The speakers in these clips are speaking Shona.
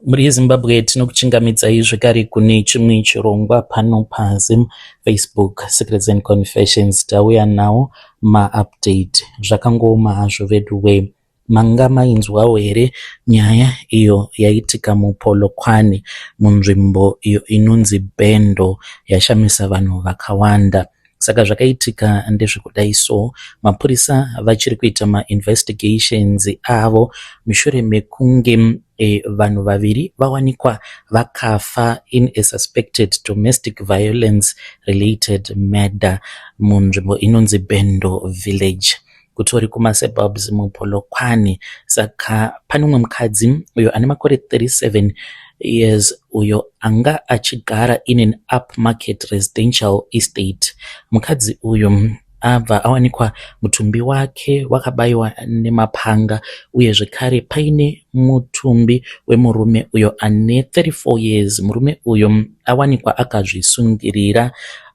Mhuri yeZimbabwe, tinokuchingamidzai zvekare kune chimwe chirongwa pano paZim Facebook Secrets and Confessions. Tauya nawo maupdate. Zvakangooma hazvo veduwe. Manga mainzwawo here nyaya iyo yaitika muPolokwane munzvimbo iyo inonzi Bendo yashamisa vanhu vakawanda? Saka zvakaitika ndezvekudai so, mapurisa vachiri kuita mainvestigations avo mushure mekunge vanhu vaviri vawanikwa vakafa in a suspected domestic violence related murder munzvimbo inonzi Bendo Village, kutori kumasuburbs muPolokwane. Saka pane umwe mukadzi uyo ane makore 37 years uyo anga achigara in an upmarket residential estate. Mukadzi uyu abva awanikwa mutumbi wake wakabayiwa nemapanga, uye zvekare paine mutumbi wemurume uyo ane 34 years. Murume uyu awanikwa akazvisungirira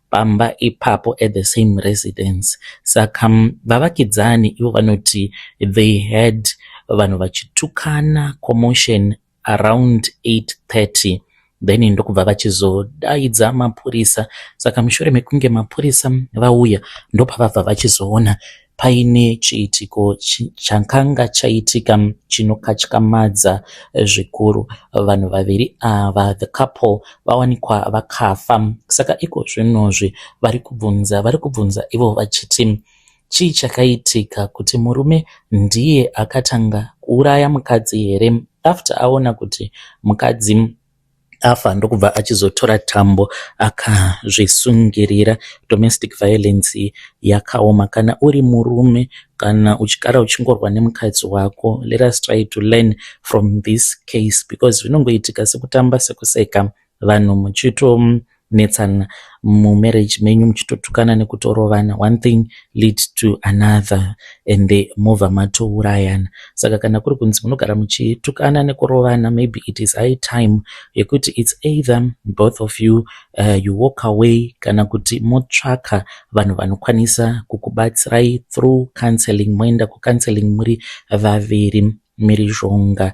pamba ipapo at the same residence. Saka vavakidzani ivo vanoti they had vanhu vachitukana, commotion around 8:30, then ndokubva vachizodaidza mapurisa. Saka mushure mekunge mapurisa vauya, ndopavabva vachizoona paine chiitiko chakanga chaitika chinokatyamadza zvikuru. Vanhu vaviri ava, the couple, vawanikwa vakafa. Saka iko zvinozvi vari kubvunza ivo vachiti chii chakaitika, kuti murume ndiye akatanga kuuraya mukadzi here, after aona kuti mukadzi afa, ndokubva achizotora tambo akazvisungirira. Domestic violence yakaoma. Kana uri murume, kana uchigara uchingorwa nemukadzi wako, let us try to learn from this case, because zvinongoitika sekutamba sekuseka, vanhu muchitonetsana mumarriage menyu, muchitotukana nekutorovana. One thing lead to another and mobva matourayana. Saka kana kuri kunzi munogara muchitukana nekurovana, maybe it is high time yekuti it's either both of you, you walk away, kana kuti motsvaka vanhu vanokwanisa kukubatsirai through counseling, moenda kucounseling muri vaviri. Mhirizhonga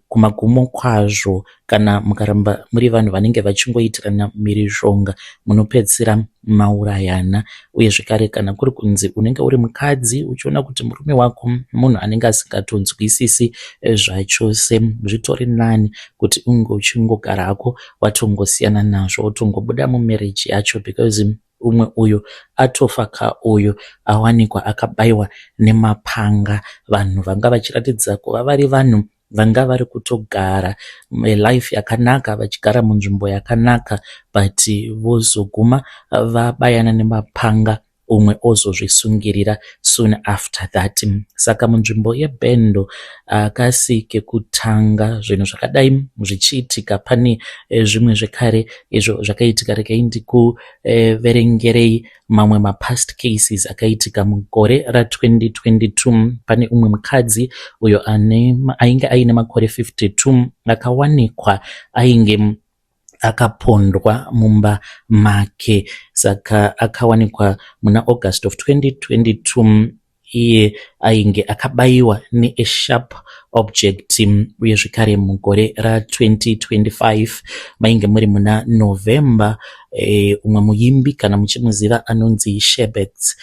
kumagumo kwazvo, kana mukaramba muri vanhu vanenge vachingoitirana mhirizhonga, munopedzisira maurayana. Uye zvekare, kana kuri kunzi unenge uri mukadzi uchiona kuti murume wako munhu anenge asingatonzwisisi zvachose, zvitori nani kuti unge uchingogara hako, watongosiyana nazvo, wotongobuda mumarriage yacho, because umwe uyu atofa ka, uyu awanikwa akabayiwa nemapanga. Vanhu vanga vachiratidza kuva vari vanhu vanga vari kutogara life yakanaka, vachigara munzvimbo yakanaka, but vozoguma vabayana nemapanga, umwe ozozvisungirira soon after that. Saka munzvimbo yeBhendo akasi kekutanga zvinhu zvakadai zvichiitika. Pane zvimwe zvekare izvo zvakaitika. Regai ndikuverengerei mamwe mapast cases akaitika mugore ra2022. Pane umwe mukadzi uyo ainge aine makore 52 akawanikwa ainge akapondwa mumba make. Saka akawanikwa muna August of 2022, iye ainge akabayiwa neasharp object. Uye zvekare mugore ra2025, mainge muri muna November, umwe muimbi, kana muchimuziva, anonzi Shebets,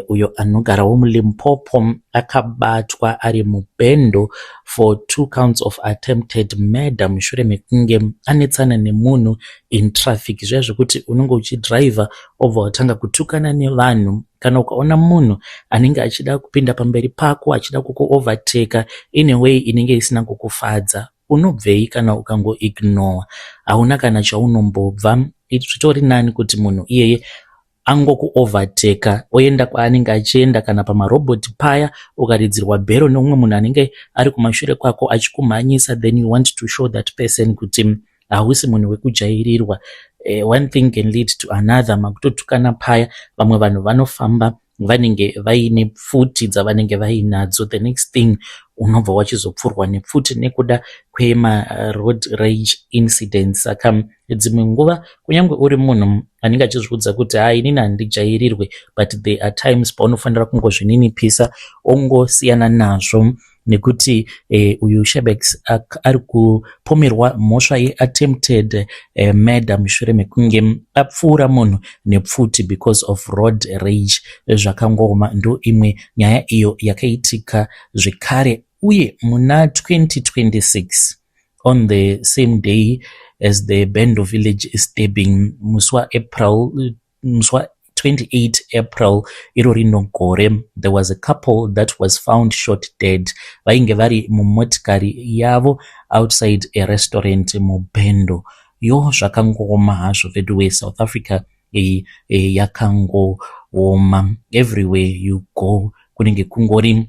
uyo anogarawo muLimpopo, akabatwa ari mubhendo for two counts of attempted murder mushure mekunge anetsana nemunhu in traffic. Zviya zvekuti unenge uchidhiraivha, obva watanga kutukana nevanhu. Kana ukaona munhu anenge achida kupinda pamberi pako, achida kukuovertaka in a way inenge isina kukufadza, unobvei? Kana ukangoignora, hauna kana chaunombobva. Zvitori nani kuti munhu iyeye angokuovertaka oenda kwaanenge achienda. Kana pamarobhoti paya, ukaridzirwa bhero neumwe munhu anenge ari kumashure kwako achikumhanyisa, then you want to show that person kuti hausi munhu wekujairirwa. One thing can lead to another, makutotukana paya. Vamwe vanhu vanofamba vanenge vaine pfuti dzavanenge vainadzo. The next thing, unobva wachizopfurwa nepfuti nekuda kwemaroad rage incidents. Saka dzimwe nguva, kunyange uri munhu anenge achizviudza kuti, "Hai, inini handijairirwe," but there are times paunofanira kungozvininipisa, ongosiyana nazvo. Nekuti uyu Shebex ari kupomerwa mhosva yeattempted murder mushure mekunge apfuura munhu nepfuti because of road rage. Zvakangooma. Ndo imwe nyaya iyo yakaitika zvekare. Uye muna 2026, on the same day as the Bendo village stabbing, musi waApril, musi wa28 April iro rino gore, there was a couple that was found shot dead. Vainge vari mumotikari yavo outside a restaurant muBendo. Yo, zvakangooma hazvo veduwe. South Africa yakangooma. Everywhere you go kunenge kungori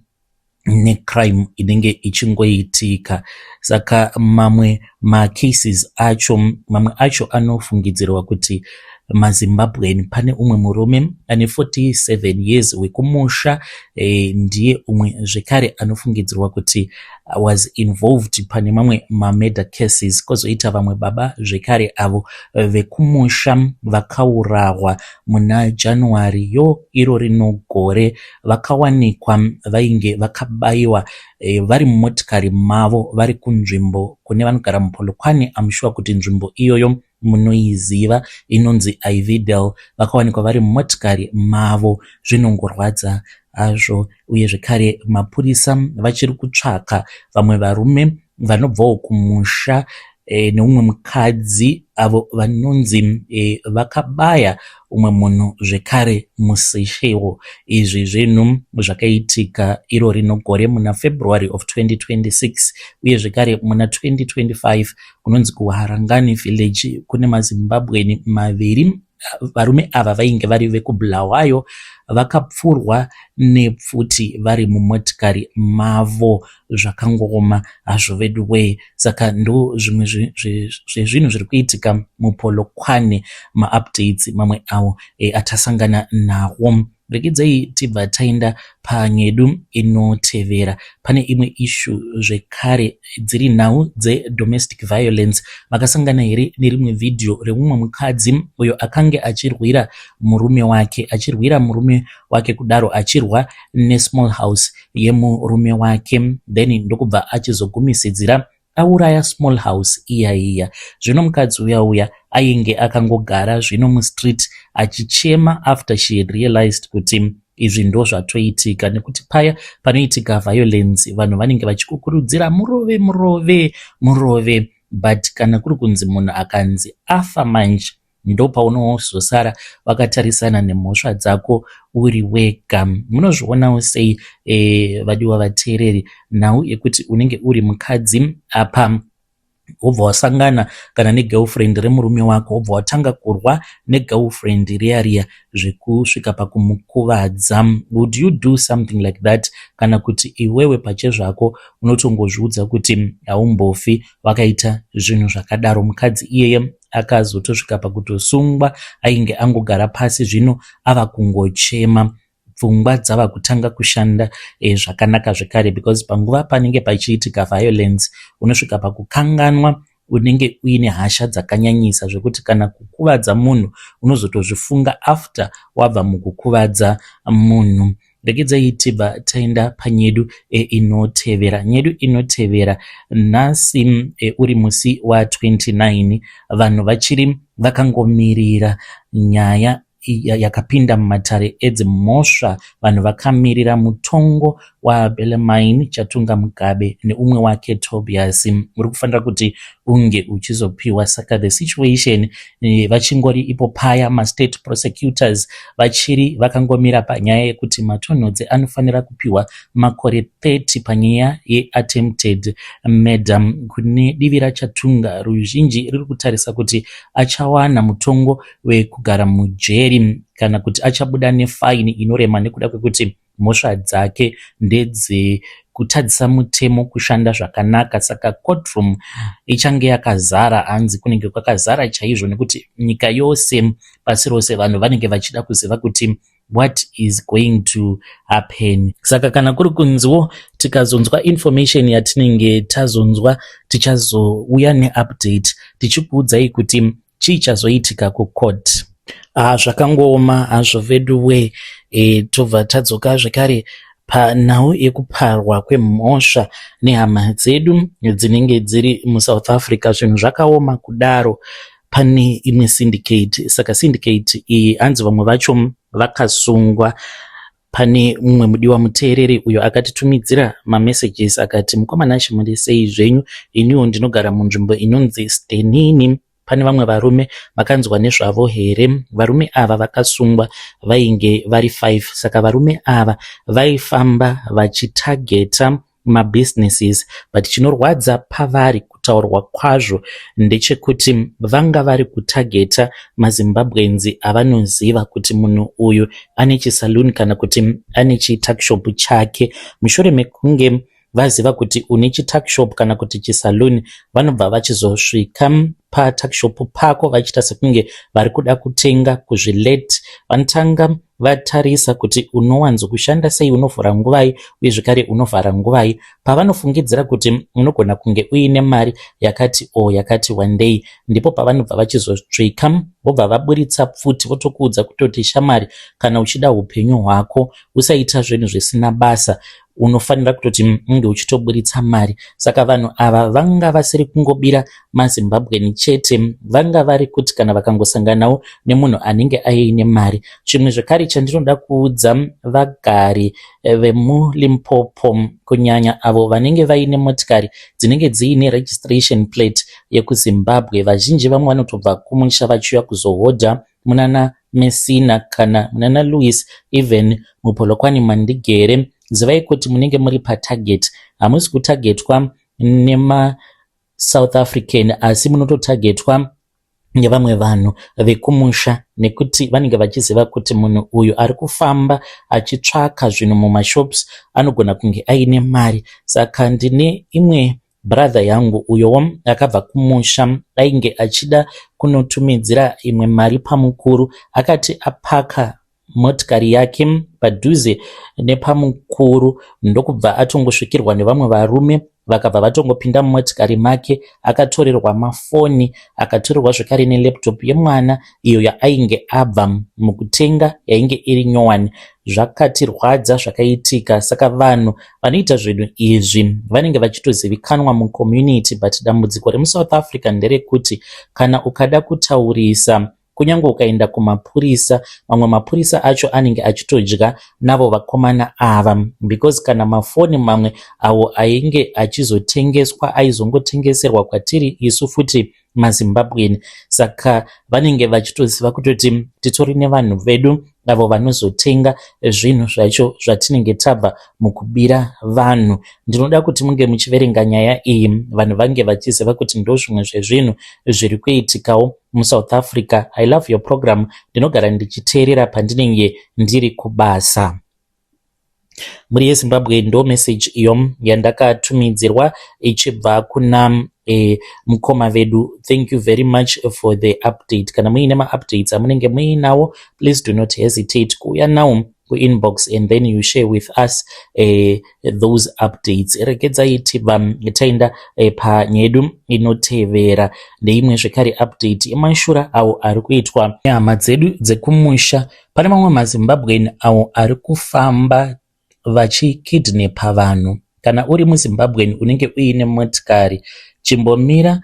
necrime inenge ichingoitika. Saka mamwe macases acho, mamwe acho anofungidzirwa kuti maZimbabwean. Pane umwe murume ane 47 years wekumusha, ndiye umwe zvekare anofungidzirwa kuti was involved pane mamwe mamurder cases. Kwozoita vamwe baba zvekare avo vekumusha vakaurawa muna January yo iro rino gore. Vakawanikwa vainge vakabayiwa vari mumotikari mavo vari kunzvimbo kune vanogara muPolokwane. I'm sure kuti nzvimbo iyoyo munoiziva, inonzi Ivydale. Vakawanikwa vari mumotikari mavo. Zvinongorwadza hazvo. Uye zvekare mapurisa vachiri kutsvaka vamwe varume vanobvawo kumusha neumwe mukadzi avo vanonzi vakabaya umwe munhu zvekare muSeshego. Izvi zvinhu zvakaitika iro rino gore muna February of 2026. Uye zvekare muna 2025 kunonzi kuHarangani village kune maZimbabwean maviri. Varume ava vainge vari vekuBulawayo, vakapfurwa nepfuti vari mumotikari mavo. Zvakangooma hazvo vedu wee. Saka ndo zvimwe zvezvinhu zviri kuitika muPolokwane, maupdates mamwe awo atasangana nawo. Regedzai tibva taenda panyedu inotevera. Pane imwe issue zvekare, dziri nhau dzedomestic violence. Makasangana here nerimwe vhidhiyo remumwe mukadzi uyo akange achirwira murume wake, achirwira murume wake kudaro, achirwa nesmall house yemurume wake, then ndokubva achizogumisidzira auraya small house iya iya? Zvino mukadzi uya uya ainge akangogara zvino mustreet achichema after she had realized kuti izvi ndo zvatoitika, nekuti paya panoitika violence vanhu vanenge vachikukurudzira, "Murove, murove, murove." But kana kuri kunzi munhu akanzi afa manje, ndo paunozosara wakatarisana nemhosva dzako uri wega. Munozvionawo sei, vadiwa vateereri, nhau yekuti unenge uri mukadzi apa, wobva wasangana kana negirlfriend remurume wako, wobva watanga kurwa negirlfriend riya riya zvekusvika pakumukuvadza? Would you do something like that, kana kuti iwewe pachezvako unotongozviudza kuti haumbofi wakaita zvinhu zvakadaro? Mukadzi iyeye akazotosvika pakutosungwa. Ainge angogara pasi zvino ava kungochema, pfungwa dzava kutanga kushanda zvakanaka zvekare, because panguva panenge pachiitika violence unosvika pakukanganwa, unenge uine hasha dzakanyanyisa zvekuti kana kukuvadza munhu unozotozvifunga after wabva mukukuvadza munhu. Regedzai tibva taenda panyedu inotevera. Nyedu inotevera nhasi, uri musi wa29, vanhu vachiri vakangomirira nyaya yakapinda mumatare edzimhosva. Vanhu vakamirira mutongo waBellarmine Chatunga Mugabe neumwe wake Tobias uri kufanira kuti unge uchizopiwa. Saka the situation, vachingori ipo paya, mastate prosecutors vachiri vakangomira panyaya yekuti Matonhodze anofanira kupiwa makore 30 panyaya yeattempted murder. Kune divi raChatunga, ruzhinji riri kutarisa kuti achawana mutongo wekugara mujeri kana kuti achabuda nefaini inorema, nekuda kwekuti mhosva dzake ndedzekutadzisa mutemo kushanda zvakanaka. Saka courtroom ichange yakazara, hanzi kunenge kwakazara chaizvo, nekuti nyika yose, pasi rose, vanhu vanenge vachida kuziva kuti what is going to happen. Saka kana kuri kunziwo tikazonzwa information yatinenge tazonzwa, tichazouya neupdate tichikuudzai kuti chii chazoitika kucourt. Ah, zvakangooma hazvo vedu we. Tobva tadzoka zvekare. Panhau yekuparwa kwemhosva nehama dzedu dzinenge dziri muSouth Africa, zvinhu zvakaoma kudaro. Pane imwe syndicate, saka syndicate iyi hanzi vamwe vacho vakasungwa. Pane mumwe mudiwa muteereri uyo akatitumidzira mamessages akati, "Mukoma Nashe, muri sei zvenyu? Iniwo ndinogara munzvimbo inonzi Stenini. Pane vamwe varume, makanzwa nezvavo here? Varume ava vakasungwa, vainge vari 5. Saka varume ava vaifamba vachitageta mabusinesses, but chinorwadza pavari kutaurwa kwazvo ndechekuti vanga vari kutageta maZimbabweans avanoziva kuti munhu uyu ane chisaluni kana kuti ane chituckshop chake. Mushure mekunge vaziva kuti une chituckshop kana kuti chisaluni, vanobva vachizosvika patuckshop pako vachiita sekunge vari kuda kutenga kuzvilet. Vanotanga vatarisa kuti unowanzokushanda sei, unovhura nguvai uye zvekare unovhara nguvai. Pavanofungidzira kuti unogona kunge uine mari yakati o yakati wandei, ndipo pavanobva vachizosvika, vobva vaburitsa pfuti, votokuudza kutoti, 'Shamwari, kana uchida upenyu hwako, usaita zvinhu zvisina basa, unofanira kutoti unge uchitoburitsa mari.' Saka vanhu ava vanga vasiri kungobira maZimbabwean chete, vanga vari kuti kana vakangosanganawo nemunhu anenge aine mari. Chimwe zvekare chandinoda kuudza vagari vemuLimpopo, kunyanya avo vanenge vaine motikari dzinenge dziine registration plate yekuZimbabwe, vazhinji vamwe vanotobva kumusha vachiuya kuzohodha munana Messina kana munana Louis, even muPolokwane mandigere, zivai kuti munenge muri patarget. Hamusi kutagetwa nemaSouth African, asi munototagetwa nevamwe vanhu vekumusha, nekuti vanenge vachiziva kuti munhu uyu ari kufamba achitsvaka zvinhu mumashops anogona kunge aine mari. Saka ndine imwe brother yangu uyowo akabva kumusha, ainge achida kunotumidzira imwe mari pamukuru. Akati apaka motikari yake padhuze nepamukuru, ndokubva atongosvikirwa nevamwe varume, vakabva vatongopinda mumotikari make. Akatorerwa mafoni, akatorerwa zvekare nelaptop yemwana iyo yaainge abva mukutenga, yainge iri nyowani. Zvakatirwadza zvakaitika. Saka vanhu vanoita zvinhu izvi vanenge vachitozivikanwa mucommunity, but dambudziko remuSouth Africa nderekuti kana ukada kutaurisa, kunyange ukaenda kumapurisa, mamwe mapurisa acho anenge achitodya navo vakomana ava, because kana mafoni mamwe awo ainge achizotengeswa aizongotengeserwa kwatiri isu futi maZimbabwean. Saka vanenge vachitoziva kutoti titori nevanhu vedu avo vanozotenga zvinhu zvacho zvatinenge tabva mukubira vanhu. Ndinoda kuti munge muchiverenga nyaya iyi, vanhu vange vachiziva kuti ndo zvimwe zvezvinhu zviri kuitikawo muSouth Africa. I love your program, ndinogara ndichiteerera pandinenge ndiri kubasa." Mhuri yeZimbabwe, ndo message iyo yandakatumidzirwa ichibva kuna mukoma vedu. Thank you very much for the update. Kana muine maupdates amunenge muinawo, please do not hesitate kuuya nawo kuinbox and then you share with us those updates. Regedzai tibva taenda panyaya yedu inotevera. Ndeimwe zvekare update yemashura awo ari kuitwa nehama dzedu dzekumusha. Pane mamwe maZimbabwean awo ari kufamba vachikidnepa vanhu. Kana uri muZimbabwean unenge uine motikari, chimbomira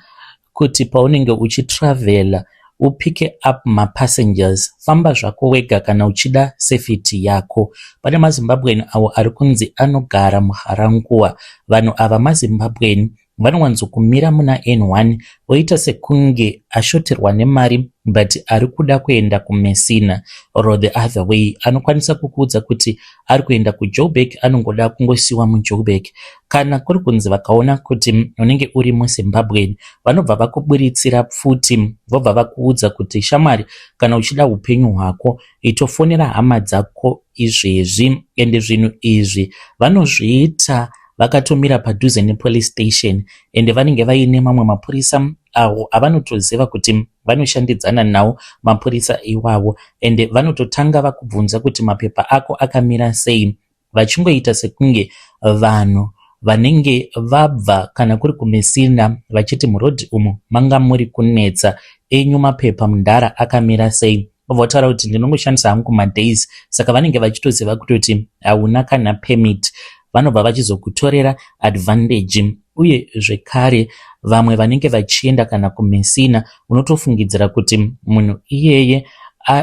kuti paunenge uchitravhela upike up mapassengers. Famba zvako wega kana uchida safety yako. Pane maZimbabwean awo ari kunzi anogara muGa-Rankuwa. Vanhu ava maZimbabwean vanowanzokumira muna N1, voita sekunge ashoterwa nemari but ari kuda kuenda kuMessina or the other way. Anokwanisa kukuudza kuti ari kuenda kuJoburg, anongoda kungosiyiwa muJoburg. Kana kuri kunzi vakaona kuti unenge uri muZimbabwean, vanobva vakuburitsira pfuti, vobva vakuudza kuti, "Shamwari, kana uchida upenyu hwako, itofonera hama dzako izvezvi." Ende zvinhu izvi vanozviita vakatomira padhuze nepolice station, ende vanenge vaine mamwe mapurisa avo avanotoziva kuti vanoshandidzana nawo mapurisa iwavo. Ende vanototanga vakubvunza kuti mapepa ako akamira sei, vachingoita sekunge vanhu vanenge vabva kana kuri kuMessina, vachiti murodhi umu manga muri kunetsa, enyu mapepa mudhara akamira sei? Vobva vataura kuti ndinongoshandisa hangu madays, saka vanenge vachitoziva kutoti hauna kana permit. Vanobva vachizokutorera advantage. Uye zvekare vamwe vanenge vachienda kana kuMessina, unotofungidzira kuti munhu iyeye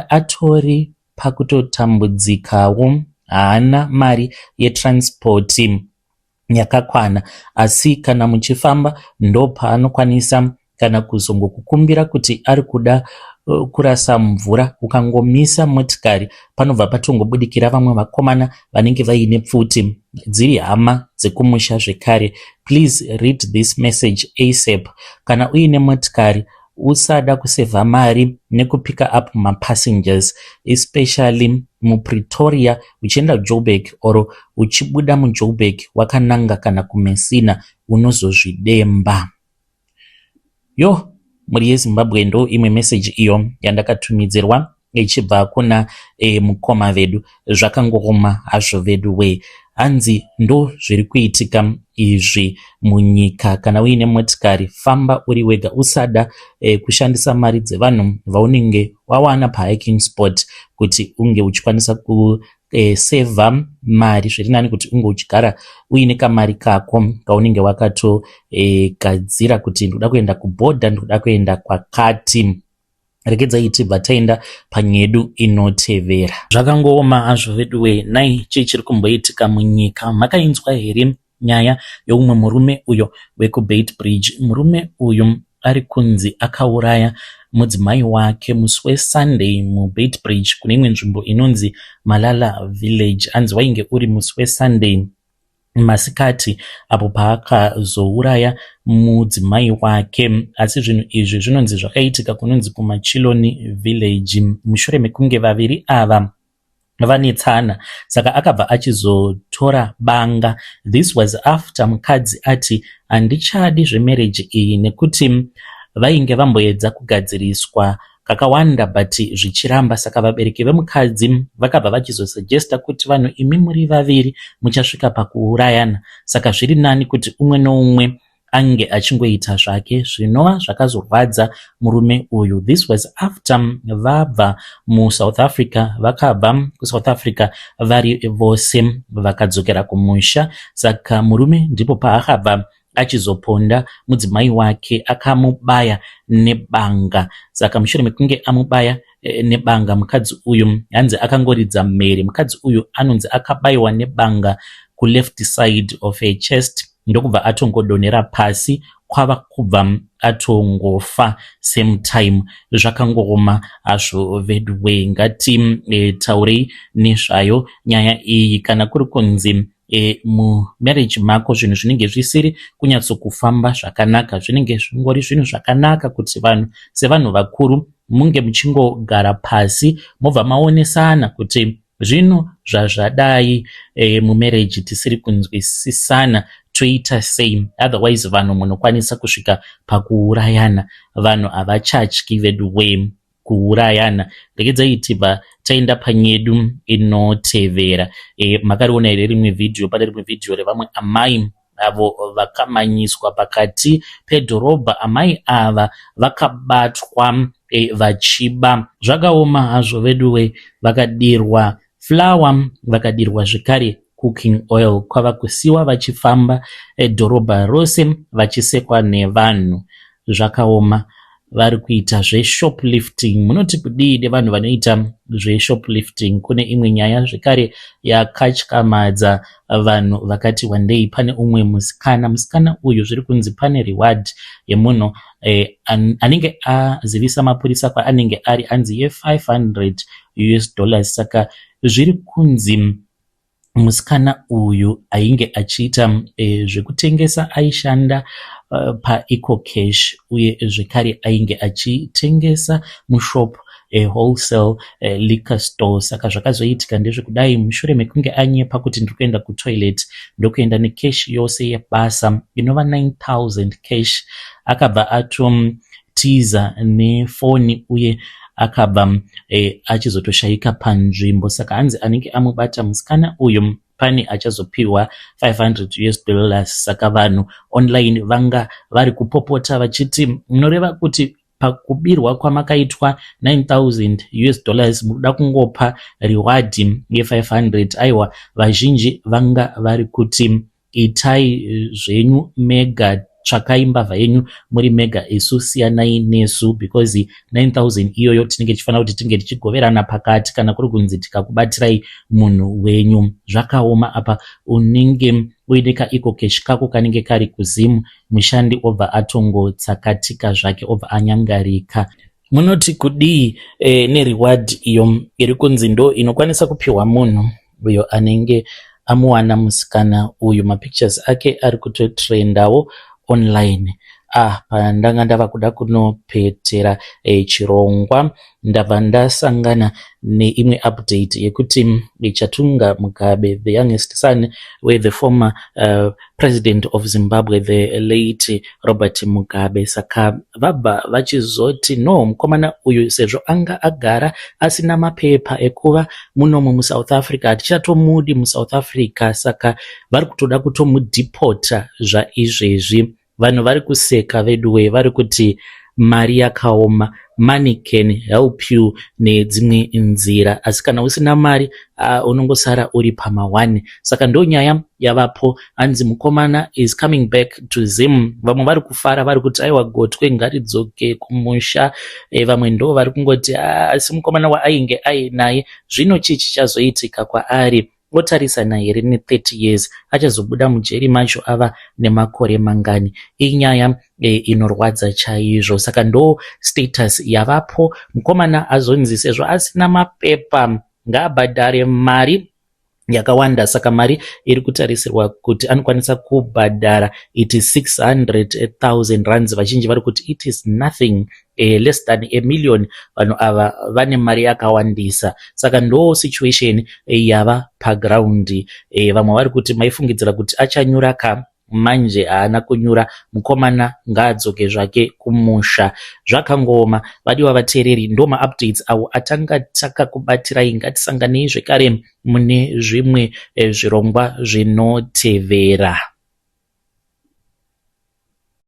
atori pakutotambudzikawo, haana mari yetransport yakakwana, asi kana muchifamba ndopaanokwanisa kana kuzongokukumbira kuti ari kuda kurasa mvura. Ukangomisa motikari, panobva patongobudikira vamwe vakomana vanenge vaine pfuti, dziri hama dzekumusha zvekare. Please read this message ASAP. Kana uine motikari, usada kusevha mari nekupicka up mapassengers, especially muPretoria uchienda Joburg or uchibuda muJoburg wakananga kana kuMessina, unozozvidemba. Yo, mhuri yeZimbabwe, ndo imwe meseji iyo yandakatumidzirwa ichibva kuna mukoma vedu. Zvakangooma hazvo vedu we. Hanzi ndo zviri kuitika izvi munyika. Kana uine motikari, famba uri wega. Usada kushandisa mari dzevanhu vaunenge wawana pahiking spot kuti unge uchikwanisa kusevha mari. Zviri nani kuti unge uchigara uine kamari kako kaunenge wakatogadzira kuti ndikuda kuenda kubhodha, ndikuda kuenda kwakati. Regedzai tibva taenda panyedu inotevera. Zvakangooma hazvo veduwe. Nai, chii chiri kumboitika munyika? Makainzwa here nyaya yeumwe murume uyo wekuBeitbridge? Murume uyu ari kunzi akauraya mudzimai wake musi weSunday muBeitbridge, kune imwe nzvimbo inonzi Malala Village. Hanzi wainge uri musi weSunday masikati apo paakazouraya mudzimai wake. Asi zvinhu izvi zvinonzi zvakaitika kunonzi kuMachiloni Village mushure mekunge vaviri ava vanetsana, saka akabva achizotora banga. This was after mukadzi ati handichadi zvemarriage iyi, nekuti vainge vamboedza kugadziriswa kakawanda but zvichiramba. Saka vabereki vemukadzi vakabva vachizosuggesta kuti vanhu imi muri vaviri muchasvika pakuurayana, saka zviri nani kuti umwe noumwe ange achingoita zvake, zvinova zvakazorwadza murume uyu. This was after vabva muSouth Africa. Vakabva kuSouth Africa vari vose, vakadzokera kumusha. Saka murume ndipo paakabva achizoponda mudzimai wake, akamubaya nebanga. Saka mushure mekunge amubaya nebanga, mukadzi uyu hanzi akangoridza mhere. Mukadzi uyu anonzi akabayiwa nebanga kuleft side of her chest, ndokubva atongodonhera pasi, kwava kubva atongofa same time. Zvakangooma hazvo veduwe. Ngati taurei nezvayo nyaya iyi. Kana kuri kunzi mumarriage mako zvinhu zvinenge zvisiri kunyatsokufamba zvakanaka, zvinenge zvingori zvinhu zvakanaka kuti vanhu sevanhu vakuru munge muchingogara pasi, mobva maonesana kuti zvinhu zvazvadai mumarriage, tisiri kunzwisisana, toita sei? Otherwise vanhu munokwanisa kusvika pakuurayana. Vanhu havachatyi veduwe kuurayana. Regedzai tibva taenda panyedu inotevera. Makariona here rimwe vhidhiyo? Pane rimwe vhidhiyo revamwe amai avo vakamanyiswa pakati pedhorobha. Amai ava vakabatwa vachiba. Zvakaoma hazvo veduwe. Vakadirwa flour, vakadirwa zvekare cooking oil, kwava kusiwa vachifamba dhorobha rose vachisekwa nevanhu. Zvakaoma. Vari kuita zveshoplifting. Munoti kudii nevanhu vanoita zveshoplifting? Kune imwe nyaya zvekare yakatyamadza vanhu vakati wandei. Pane umwe musikana. Musikana uyu, zviri kunzi pane reward yemunhu anenge azivisa mapurisa kwaanenge ari, anzi ye500 US dollars. Saka zviri kunzi musikana uyu ainge achiita zvekutengesa, aishanda paEcoCash, uye zvekare ainge achitengesa mushop, wholesale liquor store. Saka zvakazoitika ndezvekudai: mushure mekunge anyepa kuti ndiri kuenda kutoilet, ndokuenda necash yose yebasa inova 9000 cash, akabva atotiza nefoni uye akabva achizotoshayika panzvimbo. Saka hanzi anenge amubata musikana uyu pane achazopiwa 500 US dollars. Saka vanhu online vanga vari kupopota vachiti munoreva kuti Pakubirwa kwamakaitwa 9000 US dollars, mukuda kungopa reward ye500. Aiwa, vazhinji vanga vari kuti itai zvenyu mega, tsvakai mbavha yenyu muri mega, isu siyanai nesu, because 9000 iyoyo tinenge tichifanira kuti tinge tichigoverana pakati kana kuri kunzi tikakubatirai munhu wenyu. Zvakaoma. Apa unenge uine kaEcoCash kako kanenge kari kuZimu, mushandi obva atongotsakatika zvake, obva anyangarika. Munoti kudii nereward iyo iri kunzi ndo inokwanisa kupiwa munhu uyo anenge amuwana musikana uyu? Mapictures ake ari kutotrendawo online. Ah, pandanga ndava kuda kunopetera chirongwa, ndabva ndasangana neimwe update yekuti Chatunga Mugabe, the youngest son wethe former president of Zimbabwe, the late Robert Mugabe, saka vabva vachizoti no, mukomana uyu sezvo anga agara asina mapepa ekuva munomu muSouth Africa, hatichatomudi muSouth Africa, saka vari kutoda kutomudhipota zvaizvezvi. Vanhu vari kuseka veduwe, vari kuti mari yakaoma. Money can help you nedzimwe nzira, asi kana usina mari unongosara uri pama1. Saka ndo nyaya yavapo, hanzi mukomana is coming back to Zim. Vamwe vari kufara, vari kuti aiwa, gotwe ngaridzoke kumusha. Vamwe ndo vari kungoti asi mukomana waainge ainaye zvino chii chichazoitika kwaari? Otarisana here ne30 years? Achazobuda mujeri macho ava nemakore mangani? Inyaya inorwadza chaizvo. Saka ndo status yavapo. Mukomana azonzi sezvo asina mapepa ngaabhadhare mari yakawanda. Saka mari iri kutarisirwa kuti anokwanisa kubhadhara, it is 600,000 rands. Vazhinji vari kuti it is nothing, less than a million. Vanhu ava vane mari yakawandisa. Saka ndo situation yava paground. Vamwe vari kuti maifungidzira kuti achanyura ka, manje haana kunyura. Mukomana ngaadzoke zvake kumusha. Zvakangooma. Vadiwa vateereri, ndo maupdates avo atanga takakubatirai. Ngatisanganei zvekare mune zvimwe zvirongwa zvinotevera.